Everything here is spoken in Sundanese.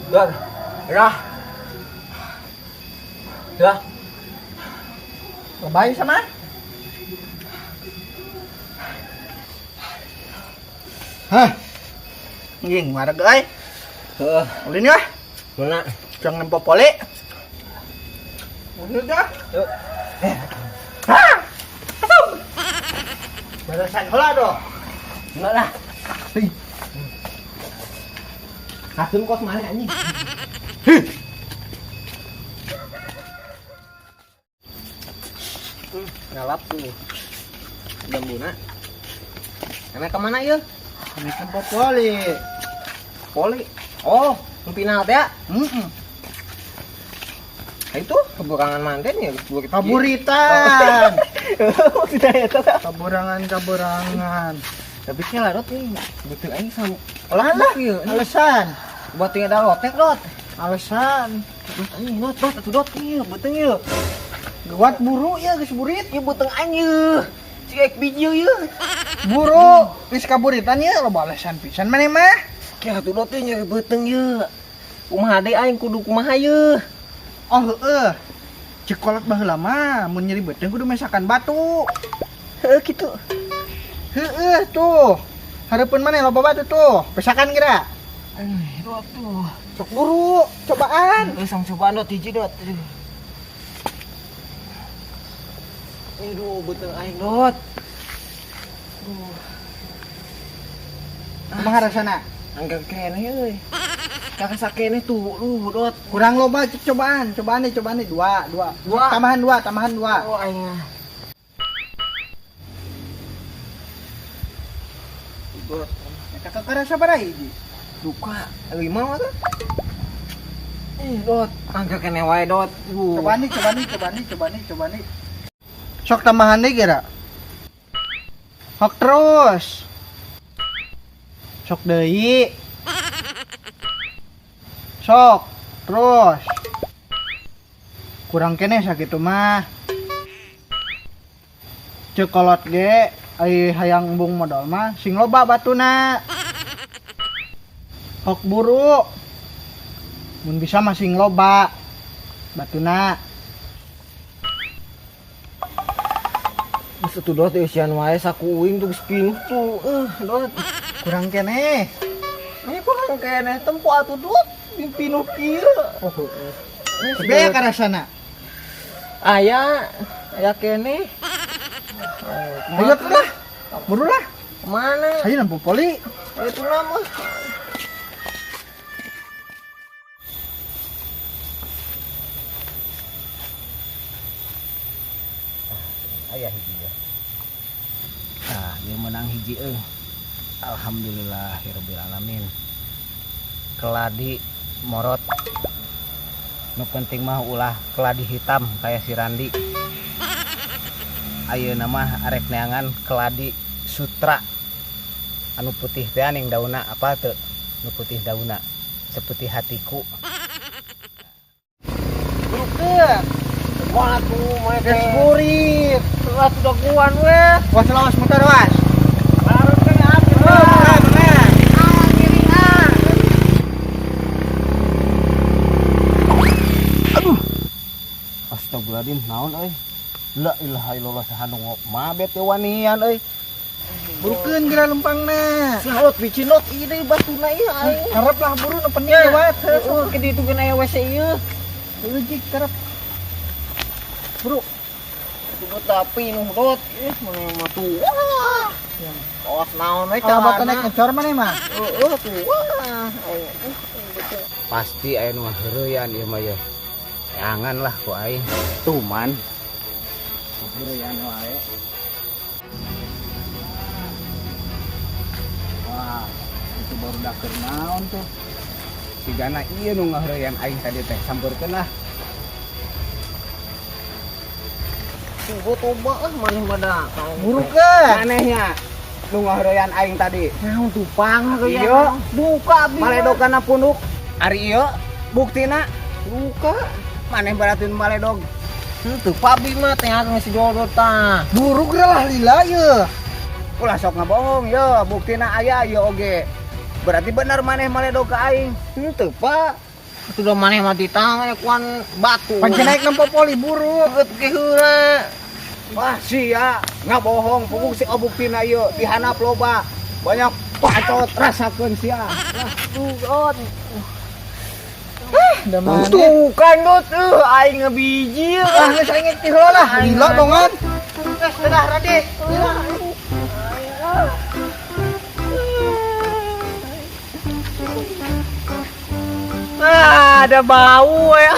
Rồi, ra. Được. Babay sama. Hah. Anjing, marah euy. Heeh. Ulin ya. Mana? Jangan nempo poli. Ulin dah. Yuk. Hah. Asum. Balasan heula doh. Enggak lah. Hei. Kasum kos mana anjing? Ngalap tuh. Jambuna. Emang kemana ya? Ini nempo poli. Poli. Oh, final teh ya? Heeh. Nah, itu keburangan manten ya. Kaburitan. Tidak ya tuh. Kaburangan kaburangan. Tapi sih larut nih, betul aing sama. Lah lah, Iya, alasan. Buat tinggal ada lotek dot. Alasan. Dot anjing dot dot atuh dot ieu beuteung ieu. Gewat buru ya geus burit. Ieu beuteung aing ieu. Cik biji ieu. Buru, geus kaburitan ya loba alasan pisan maneh mah. Kieu atuh dot ieu nyeri beuteung ieu. Kumaha deui aing kudu kumaha ieu. Oh heeh. Cek kolot baheula mah mun nyeri beuteung kudu mesakan batu. Heuh kitu. Heeh tuh. Hareupeun maneh loba batu tuh. Pesakan kira. Dot tuh. Sok buru, cobaan. Geus sang cobaan dot hiji dot. Aduh, beuteung aing dot. Aduh. Kumaha rasana? Angger keneh euy. Kakak keneh tuh, lu dot. Kurang loba cek cobaan, cobaan deh dua, dua. Dua. Tambahan dua, tambahan dua. Oh aing. Dot. Eta kakara sabaraha hiji? Duka lima mah tuh. Eh dot, angger keneh wae dot. Cobaan nih, cobaan nih, cobaan nih, cobaan nih, cobaan nih. Sok tambahan deh kira. Sok terus. Sok deui. Sok terus. Kurang keneh sakitu mah. Ceuk kolot ge ai hayang embung modal mah sing loba batuna. Hok buru. Mun bisa mah sing loba batuna. Geus atuh dot eusian wae saku uing tuh geus pinuh tuh. Dot. Kurang keneh. Ini kurang keneh tempo atuh dot pinuh kieu. Oh heeh. Tapi aya karasana. Aya, aya keneh. Ayo tuh lah. Buru lah. Kemana? Ayo nempo poli. Ayo tuh nama. Ayah hiji ya. Nah, dia menang hiji euy. Alhamdulillahirabbil alamin. Keladi morot. Nu penting mah ulah keladi hitam kayak si Randi. Ayeuna mah arek neangan keladi sutra. Anu putih teh aning dauna apa teu? Nu putih dauna seperti hatiku. Burukeun. Wah tuh mah teh. Geus burit. Atuh daguan weh. Was lawas muter was. Larut kan atuh. Menang, menang. Ah, ngiring ah. Aduh. Astagfirullahaladzim, naon euy? La ilaha illallah saha nu mabet teh wanian euy. Burukeun geura lempangna. Salut bicin lot ieu deui batuna ieu aing. Karep lah buru nu penting Ya. lewat. Heeh, ke ditu geuna aya WC ieu. Heueuh jik karep. Buru. Tuh tapi nu dot ih mana mah tuh. Wah. Awas naon we Kalau batuna ngecor maneh mah. Heeh tuh. Wah. Pasti aya nu ngaheureuyan ieu mah ye. Jangan lah ku aing. Tuman. Ngaheureuyan wae. Wah, itu baru daker naon tuh. Sigana ieu nu ngaheureuyan aing tadi teh sampeurkeun lah. Tunggu toba ah maneh mah da. Burukeun. Manehnya. Nu ngaheureyan aing tadi. Naon tupang ya. Iya. Duka abi. Maledog kana punduk. Ari ieu buktina Duka. Maneh berarti nu maledog. Henteu, Pak, abi mah teh si Dodot tah. Buruk lah lila ye. Ulah sok ngabohong ye, buktina aya ieu oge. Berarti bener maneh maledog ka aing. Henteu, Pak. Itu udah maneh mah ditangan kuan batu. Pancen naik nempo poli buruk. Geut ke heula. Wah sia, ngabohong pupuk si buktina ieu dihandap loba. Banyak bacot, rasakeun sia. Tuh, Da maneh. tuh kan Dot, aing ngebiji. Ah, geus aing ti heula lah. Lila dongan. Geus dadah Radi. Lila. Ah, ada bau ya.